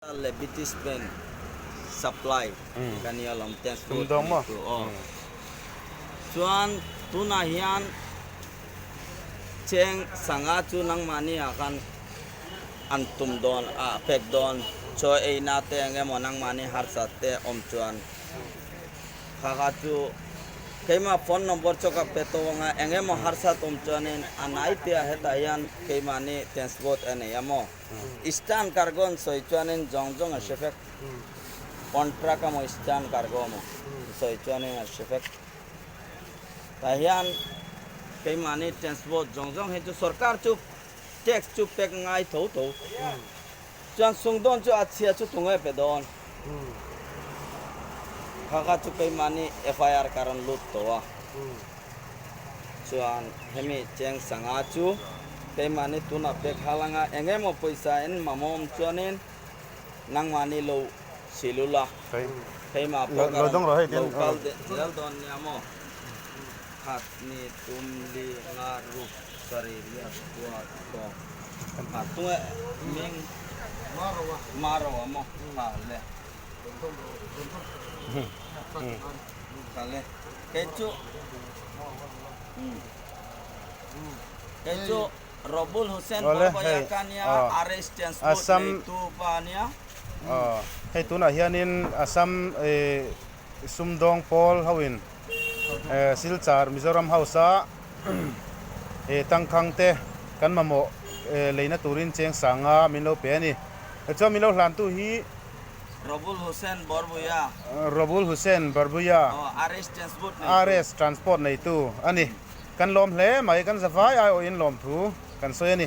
Le British Bank supply ka nia lawm transport ni tu aw. Chuan tunah hian cheng sanga chu nangmahni ah khan an tum dawn a pek dawn chaw eina te eng emaw nangmahni harsat te awm chuan kha kha chu keimah phone number chu ka pe tawh ang a eng emaw harsat awm chuanin a nai te ah hetah hian keimahni transport a nei a maw. Eastern Cargo an sawi chuanin zawng zawng a hre vek. Contract emaw Eastern Cargo emaw sawi chuanin a hre vek. Tah hian keimahni transport zawng zawng hi chu sorkar chu tax chu pek ngai tho tho. Chuan sungdawn chu a chhia chu tunge pe dawn. Kha kha chu keimahni FIR ka rawn lut tawh a. Chuan hemi cheng sanga chu keimahni tunah pek hal anga eng emaw pawisa in mamawm chuanin nangmahni lo sil ula, keimah pawh ka rawn lo kal zel dawn nia maw? Khat ni tum li nga ruk sarih riat kua tawng khat tunge ming Maro a maw? Kha le kha le. Kei chu Kei chu Robul Hussain Borbaya ka nia, RS Transport neitu pa nia. Hei tunah hianin Assam sumdawng pawl hoin Silchar Mizoram House-a tangkhang te kan mamawh leina turin cheng sanga min lo pe a ni. Chuan min lo hlantu hi. Robul Hussain Barbuya. Robul Hussain Barbuya. Aw, RS Transport neitu. RS Transport neitu a ni. Kan lawm hle mai, kan zavai aiawhin lawmthu kan sawi a ni.